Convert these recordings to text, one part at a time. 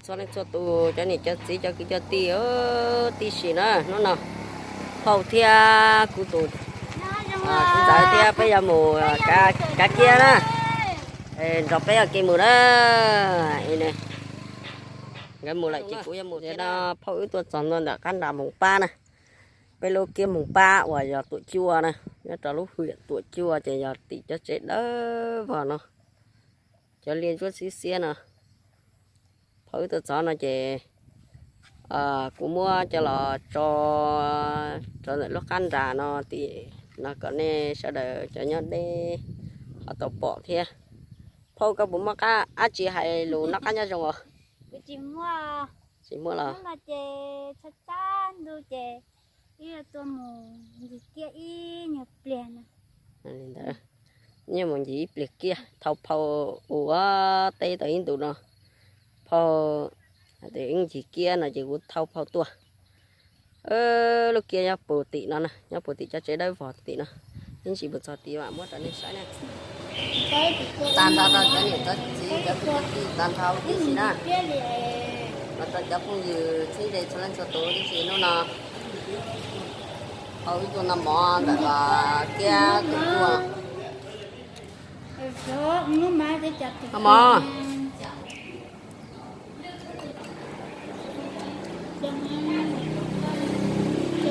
Txhua leej txhua tus, cov niam cov txiv, cov kwv cov tij, tib si na, hnub no Phauj thiab kuv tus txiv ntxawm thiab peb yuav mus kav kiab na. Nrog peb ua ke mus na. Nkawd mus lawm ces kuv yuav mus thiab no. Phauj wb tuaj txog ntua ntawm qab nram Moos Pab na. Peb lub kiab Moos Pab uas yog Tuam Cua na, nyob rau lub hwm Tuam Cua ces yog tim cov tsev dawb vog no, cov liaj ntsuab xiab xiab no. Phauj wb tuaj txog no ces kuv muab coj los tso rau ntawm lub qab nram no tim no kom nej sawv daws cov nyob deb ho tau pom thiab. Phauj koj puas muaj qab dab tsi hais lus noj qab nyob zoo os? Tsis muaj los ces txhab txhab ntuj ces ib tuaj mus ncig kiab ib nyuag pliag no. Ntawd, nyob mus ncig ib pliag kiab thauj Phauj ua teb tau ib ntus no. Phauj hais tias wb ncig kiab no ces kuv thauj Phauj tuaj. Lub kiab nyob puag tim no na, nyob puag tim cov tsev dawb vog tim no. Ib ntsis mus txog tid mam muab rau nej saib na. Tag nrho rau cov niam cov txiv, cov kwv cov tij, tag nrho huv tib si na. Los rau cov phooj ywg txheeb ze txhua leej txhua tus tib si hnub no. Phauj wb tuaj noj mov ntawm kiab Tuam Cua. Noj mov.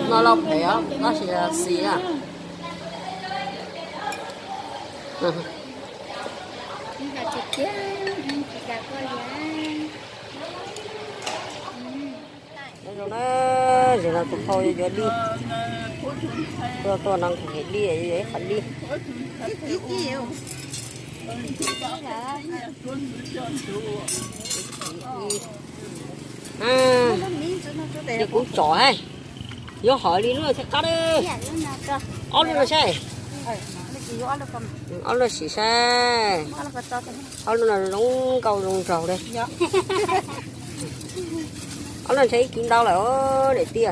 Noj lauj pem os, tab sis xis na. Nyob zoo na, zaum no tus phauj yuav yuav dib. Tuaj tuaj no nqhis dib, yuav ib qho dib. Ces kuv tsom hais, yuav hom li lub no thiaj qab. Ob lub no saib. Ob lub no sim saib. Ob lub no zoo nkauj zoo nraug li. Ob lub no ntshe ib kis ntau lawm os niam tij.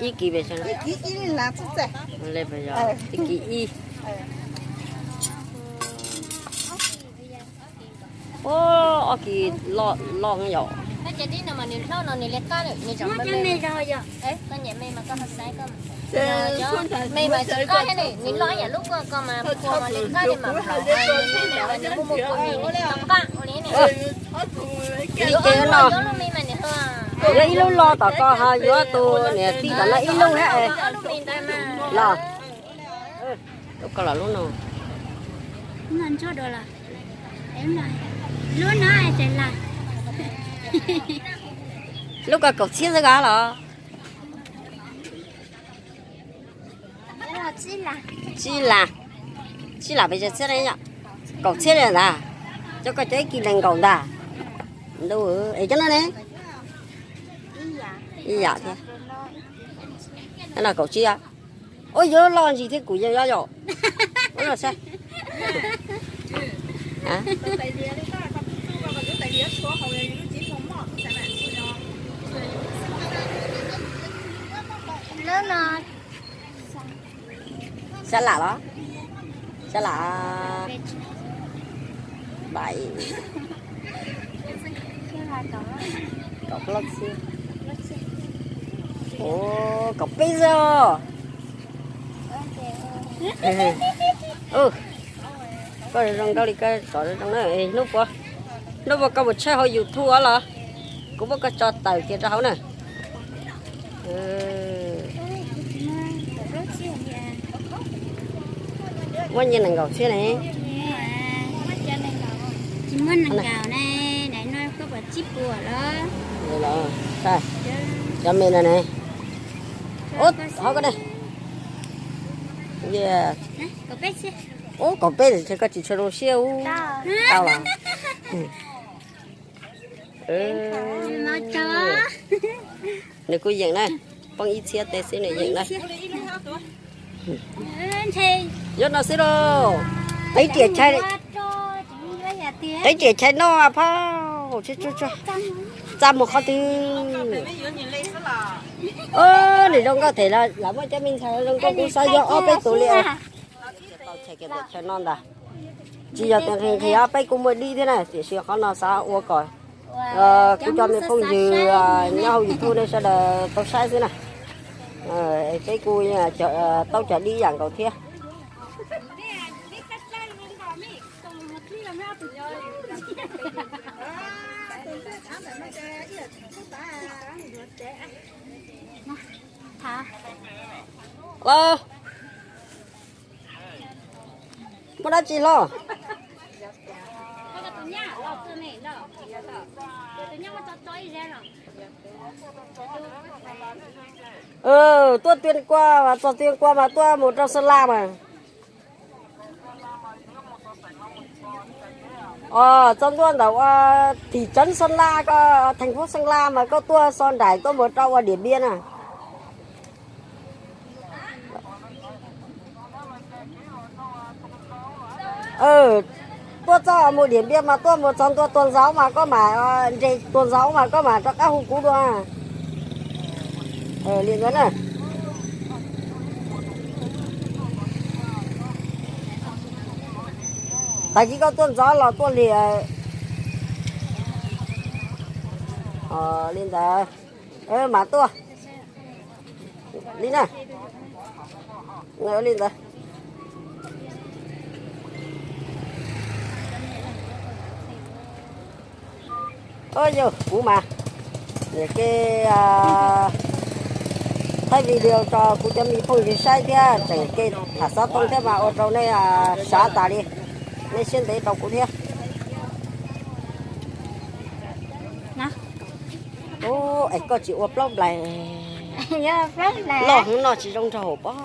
Ib kis pes tsawg? Ib kis ib. Ob kis loj yom. Li ces no, yuav ib lub loj tom ko ho yuav tus niam tij tom no ib lub thiab los. Lub ko los lub no. Lub ko kaum txhiab xwb ko los? Tsib las. Tsib las pes tsawg txhiab ne yom? Kaum txhiab li ntag. Cov ko cov ib kis nees nkaum ntag. Ntuj, es cov no ne? Ib yam thiab. No kaum tsib. Ua yuav loj ntsis thiab kuv yeej yob yom. Ua no saib. Sab lam los? Sab lam bai. Kaum plaub txhiab. Ua kaum peb xwb os. Koj zoo nkauj li koj tsom zoo zoo na. Hnub puas, hnub puas koj mus tshawb hauv YouTube los? Kuv muab koj tso tawm kiag rau hauv na. Muab nyiaj nees nkaum txhiab ne. Tsis muaj nees nkaum ne, daim no koj pom tsib puas los? Cov me no ne. Ub, hov ko ne. Ub, kaum peb, koj tsis tshua zoo siab ub. Tau los. Nws kuj yeem na, poob ib txhiab teb xwb nws yeem na. Yuav no xwb lauj. Qev riam chais. Teb riam chaw noj phauj, tsa mus qhov twg? Nws zoo nkauj thiab, lawv muaj cov me ntxhais zoo nkauj kuv xav yog ob peb tus li. Chaw no ntag, tsis yog tias nqhis nqhis, peb kuj muaj dib thiab na, tiam sis qhov no xav ua kom kuv cov me phooj ywg nyob hauv YouTube nej sawv daws tau saib xwb na. Peb kuj taub cov dib yam nkaus thiab. Los, muaj dab tsi los? Tuaj Tuyên Quang, txog Tuyên Quang mas tuaj mus rau Sơn La mas. Txog ntua ntawm ua thị trấn Sơn La, thành phố Sơn La mas koj tuaj so nraim tuaj mus rau ua Điện Biên na. Tuaj txog mus Điện Biên mas tuaj mus txog ntua Tuần Giáo mas koj mam, nres Tuần Giáo mas koj mam rov qab hu kuv dua. Li ntawd na. Tag kis koj tuaj Tuần Giáo los tuaj li. Li ntawd. Li na. Li ntawd. Yog kuv mas, niam ke thaij video rau kuv cov me phooj ywg saib thiab tseem ke tham xov tooj thiab mas ua rau nej sav tas li, nej siab ntev rau kuv thiab. Es koj tsis ua plaub nplais loj heev no tsis zoo nraug pob.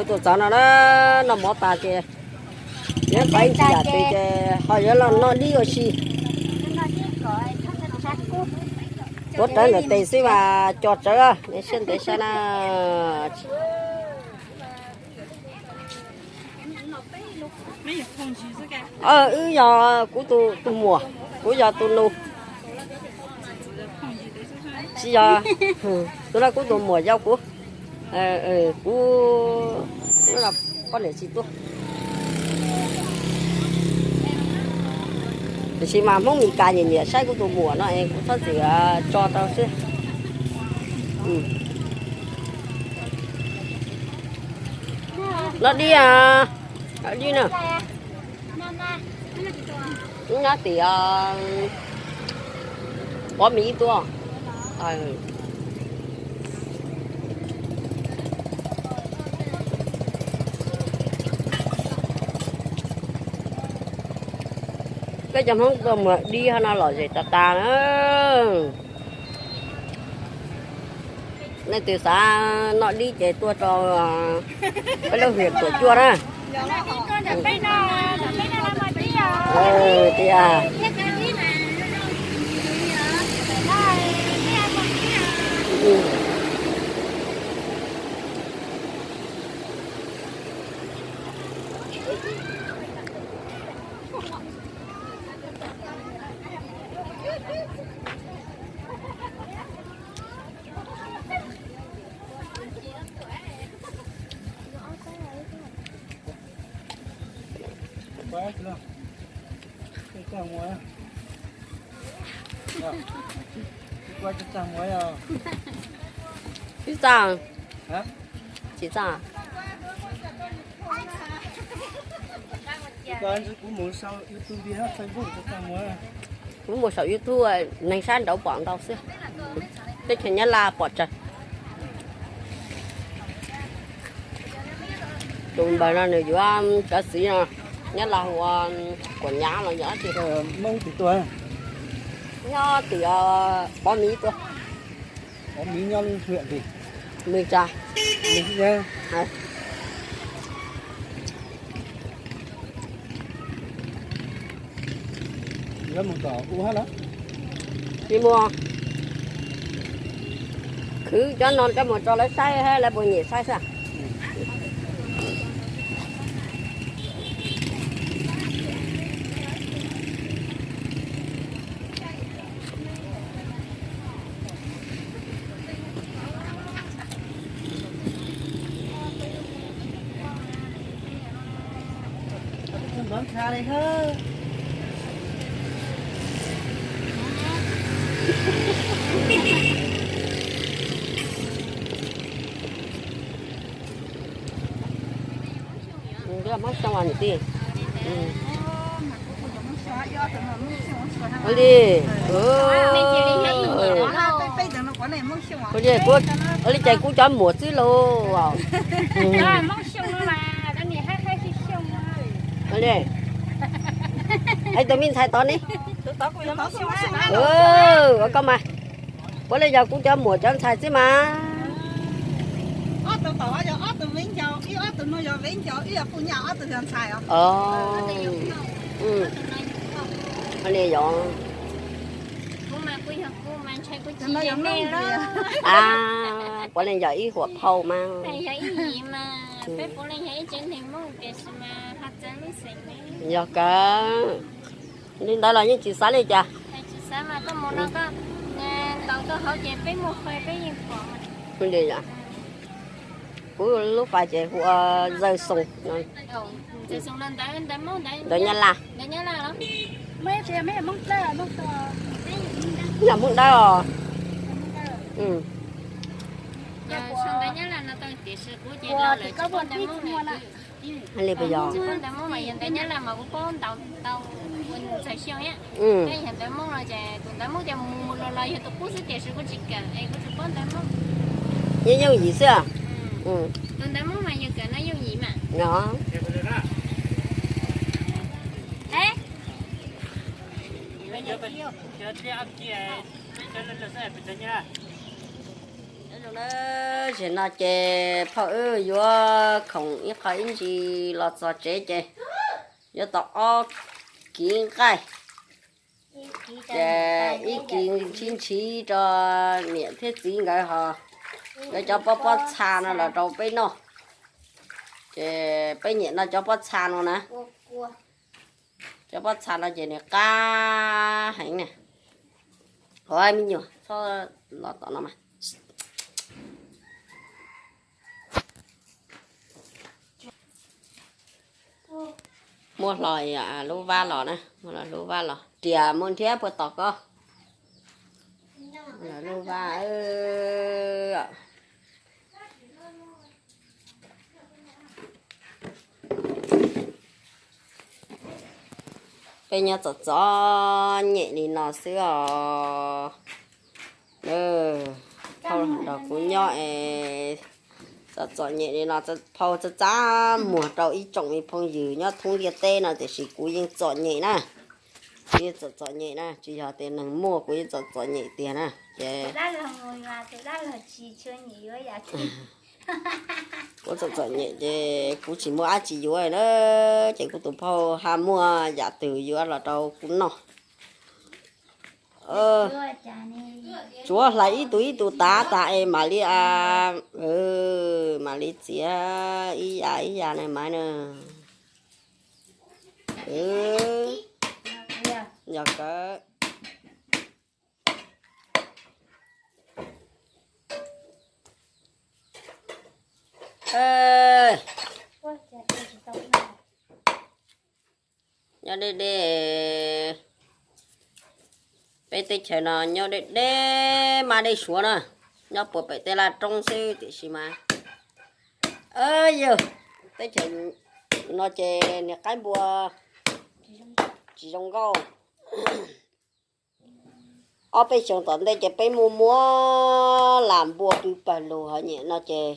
Tus txawv no na, noj mov tas ces yuav pais ntsis yam twg ces ho yuav los noj dib ua si. Tuav rawv ntawm tes xwb mas co tsawv, nej siab ntev saib na. Wb yog kuv tus muam, kuv yog tus nus. Tsis yog, tus no kuv tus muam yau kuv, kuv poj niam tsis tuaj. Tiam sis mas Hmoob Mes Kas nyiam nyiam saib kuv tus muam no es kuv txhob txwm tso rau xwb. Noj dib, dib na. Nyob tim Pov Miv tuaj. Peb cov Hmoob tuaj muag dib ho no lom zem tas tas na. Nej twg xav noj dib ces tuaj rau peb lub hwm Tuam Cuaj na. Tias Ib txaj, tsis txaj. Kuv mus saum YouTube, neeg saum YouTube neeg sab nraud pom ntau xwb. Teb chaws Nyab Laj pom tsawg. Tus npawg no nws yuav cov txiv no, Nyab Laj hu ua Kuam Nyav los yog dab tsi. Nyob tim Pov Miv tuaj. Mường Trà. Tsis muaj. Khwv cov no coj mus tso lawv saib, lawv puas nyiam saib xwb. Hmoob Xyooj niam tij. Ua li, ua li cas kuv cov muam xwb lauj. Ua li, tus me ntxhais tod ne, ua koj mas, puav leej yog kuv cov muam cov ntxhais xwb mas. Ua li yog, puav leej yog ib huam phauj mas. Yog kawg, li ntawd los yeej tsis xav li cas. Li yog, kuv lub fais ces hu ua Zawg Xoo, ntawv Nyab Laj. Yog Hmoob Dawb os. Li puas yog? Yeej yooj yim xwb. Tam sim no ces phauj wb yuav khoom ib qho ib ntsis los txog tsev ces yuav tau ob kiv nqaij. Ces ib kiv ntshiv ntshiv rau niam thiab txiv nkawd ho, nkawd cov pob pob txha no los rau peb noj. Ces peb nyiam noj cov pob txha no na. Cov pob txha no ces nws qab heev na. Ua me nyuam txhob los tom no mas. Muab hlo lub vab los na, muab hlo lub vab los, riam muaj nrhiav puag tom koj. Lub vab, peb nyob txom txom nyem li no xwb os. Phauj nrog kuv nyob es txom txom nyem li no, phauj txaj txaj muag rau ib tsoom phooj ywg nyob thoob ntiaj teb no, tiam sis kuv yeej txom nyem na. Kuv yeej txom txom nyem na, tsis yog tias neeg muaj, kuv yeej txom txom nyem tiag na. Ces kuv txom txom nyem ces kuv tsis muaj dab tsi yuav na, ces kuv tus phauj ho muaj yam twg yuav los rau kuv noj. Tsuav hlais ib tug ib tug tav tas es mam li, mam li txiav ib yam ib yam na mas na. Yog kawg. Nyob deb deb, peb teb chaws no nyob deb deb mas dej Suav na, nyob puag pem tej laj roob xwb tiam sis mas, yog teb chaws no ces niag qaib npua tsis zoo nkauj. Ob peb xyoos tom ntej ces peb muaj muab lam npua pw pawg lug, ho nyem no ces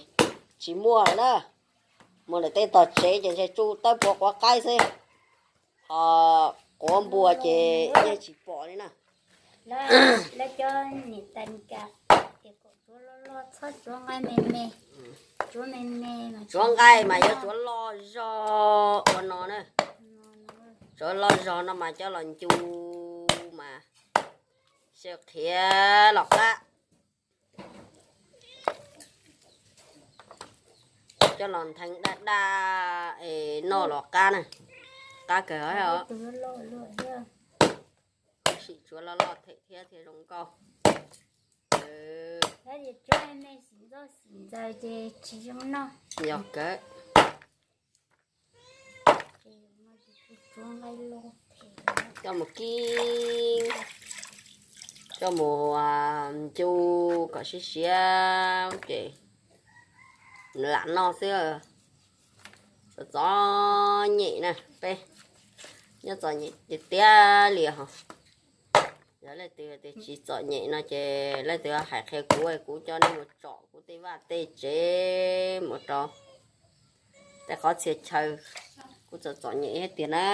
tsis muaj lawm na. Mus lawm tej tog tsev ces ntshe tsuj tawb puav quav qaib xwb, ho quav npua ces yeej tsis pom li na. Tsuav nqaij mas yuav tsuav loj zog ua no na. Tsuav loj zog no mas coj los ncu mas xyaw qhiav los qab. Coj los ntheev daj daj es noj los qab na, qab kawg os. Sim tshuav loj loj them thiab thiaj zoo nkauj. Yog kawg. Coj mus kib, coj mus ncu kom siav siav ces lam noj xwb. Txom txom nyem na peb, nyob txom nyem tiag tiag li ho. Yog leej twg tias tsis txom nyem no ces leej twg hais qhia kuv, kuv coj nej mus tsom kuv tej vaj tej tsev mus rau tej qhov txhia chaw. Kuv txom txom nyem thiab tiag na.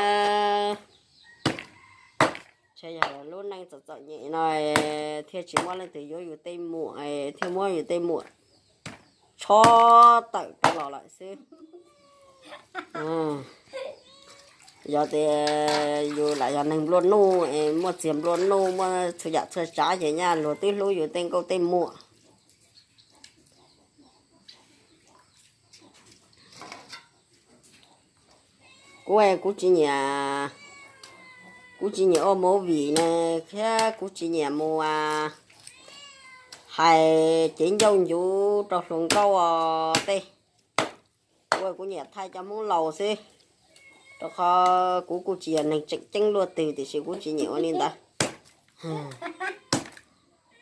Ntshe yog lub neej txom txom nyem no thiaj tsis muaj leej twg yuav yus tej muam, thiaj muab yus tej muam tshob tawm rov los lawm xwb. Yog tias yus lam yog neeg nplua nuj es muaj txiag nplua nuj, muaj txhua yam txhua tsav ces nyaj luag twb hlub yus tej nkauj tej muam. Kuv, kuv tsis nyiam, kuv tsis nyiam ua movie na, thiab kuv tsis nyiam mus hais cev ncauj ncuv rau hluas nkauj os tej. Kuv, kuv nyiam thaij cov Hmoob laus xwb, rau qhov kuv kuj tsis yog neeg tseem ceeb luaj twg tiam sis kuv tsis nyiam ua li ntawd.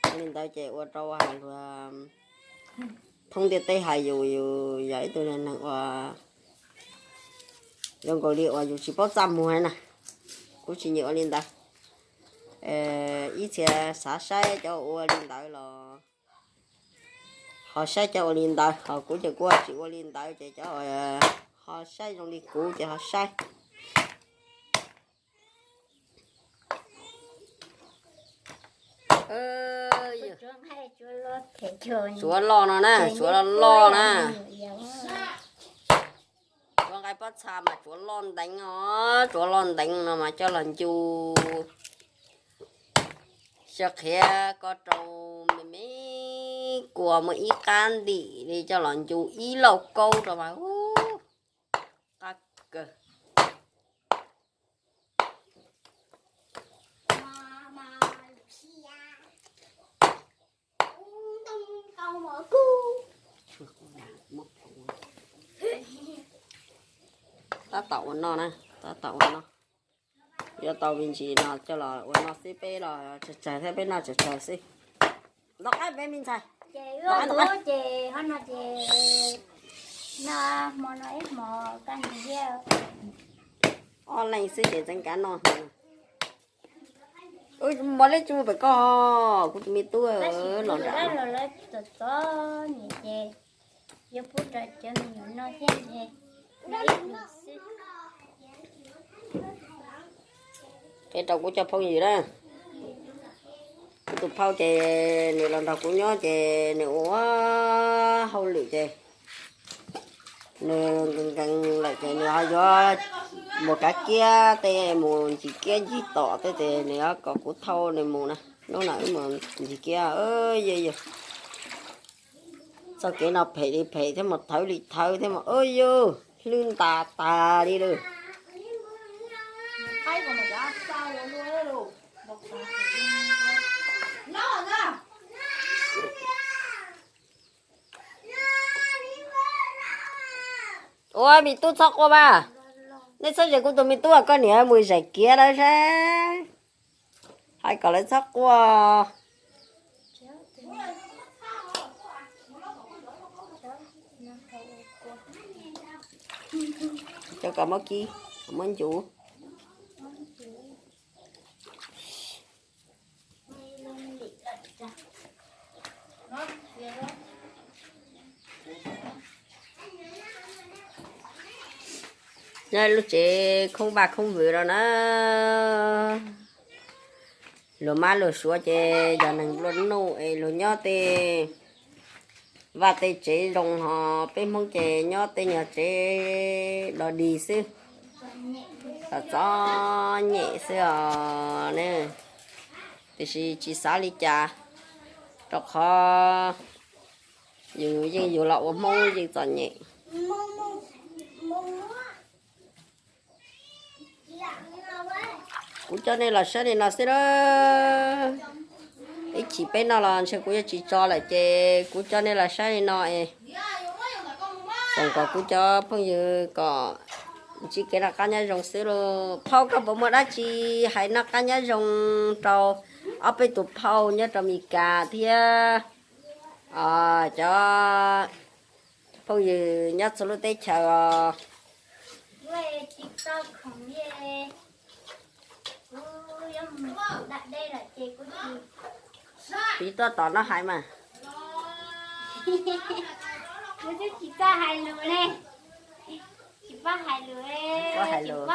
Ua li ntawd ces ua rau hais luag thoob ntiaj teb hais yus, yus yog ib tug neeg uas zoo nkaus li uas yus tsis paub txaj muag na. Kuv tsis nyiam ua li ntawd. Ib txhia xav saib cov ua li ntawd los ho saib cov ua li ntawd, ho kuv ces kuv tsis ua li ntawd ces cov ho saib zoo li kuv ces ho saib. Tsuav loj no na, tsuav loj na. Tsuav nqaij pob txha mas tsuav loj nteev os, tsuav loj nteev no mas coj los ncu. Xyaw qhiav ko rau me me kua muaj ib qab ntim li coj los ncu ib lauj kaub rau mas qab kawg. Tab tom ua noj na, tab tom ua noj. Yuav tau me ntsis no coj los ua noj xwb, peb los tsawg tsawg thiab peb noj tsawg tsawg xwb. Nto qab peb me ntxhais. Ob leeg xwb ces ntxeev kav noj. Ua li cas pem koj, kuv tus me tub los nram. Qhia rau kuv cov phooj ywg na, kuv tus phauj ces nws los nrog kuv nyob ces nws ua hauj lwm ces nws nkees nkees lawm ces nws ho yuav mus kav kiab tej, mus ncig kiab ncig tom tej ces nws ho kom kuv thauj nws mus na. Hnub no wb mus ncig kiab, yog yog txoj kev no phem li phem thiab mas thawv li thawv thiab mas, yog hlwb ntas tas li lawm. Ua me tub txhob quaj mas, nej txhob zes kuv tus me tub, koj niam mus zais kiab lawm sab, hais kom lawv txhob quaj. Cov kom muab kib, kom muab ncuv. Lub tsev khoob vaj khoob vwm no na, luag mab luag suav ces yog neeg nplua nuj es luag nyob tej vaj tej tsev zoo, ho peb Hmoob ces nyob tej nyuag tsev dog dig xwb, txom txom nyem xwb os ne. Tiam sis tsis xav li cas, rau qhov yus yeej yus los ua Hmoob yeej txom nyem. Kuv coj nej los saib li no xwb a. Ib chim peb noj los ntshe kuv yuav tsis tso lawm ces kuv coj nej los saib li no es foom kom kuv cov phooj ywg kom ntsib kev noj qab nyob zoo xwb lauj. Phauj, koj puas muaj dab tsi hais noj qab nyob zoo rau ob peb tus phauj nyob rau Mes Kas thiab cov phooj ywg nyob txhua lub teb chaws os? Peb tuaj tom no hais mas. Kuv twb tsis txawj hais lus ne, tsis paub hais lus, tsis paub hais lus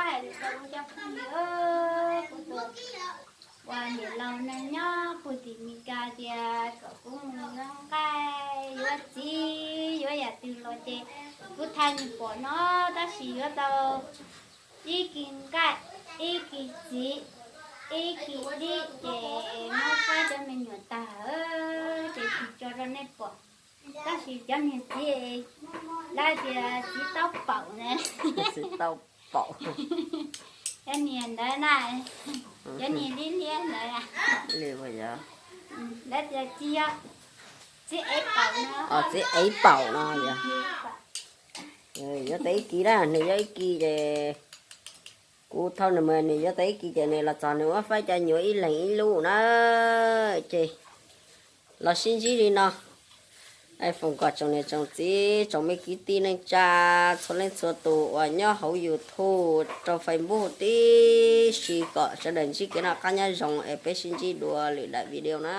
rau kuv cov phooj ywg. Kuv tus uas niam laus no nyob puag tim Mes Kas tias kom kuv mus yuav nqaij yuav txiv yuav yam twg los ces kuv thaij nws pom no, tab sis yuav tau ib kis nqaij, ib kis txiv, ib kis dib ces muab faib cov me nyuam tag, ces tsis tso rau nej pom. Tab sis cov niag txiv, lawv tias txiv taub paum na, txiv taub paum, cov niag ntawd na, cov niag liab liab ntawd, lawv tias txiv, txiv ev paum no, txiv ev paum no yog yuav tau ib kis na, nws yuav ib kis ces kuv thauj nws mus, nws yuav tau ib kis ces nws los txog nws muab faib cov nyuam ib leeg ib lub na. Ces los sib ntsib li no. Foom kom tsoom niam tsoom txiv tsoom me kwv tij neej tsa txhua leej txhua tus uas nyob hauv YouTube rau Facebook tib si kom sawv daws ntsib kev noj qab nyob zoo es peb sib ntsib dua lwm daim video na.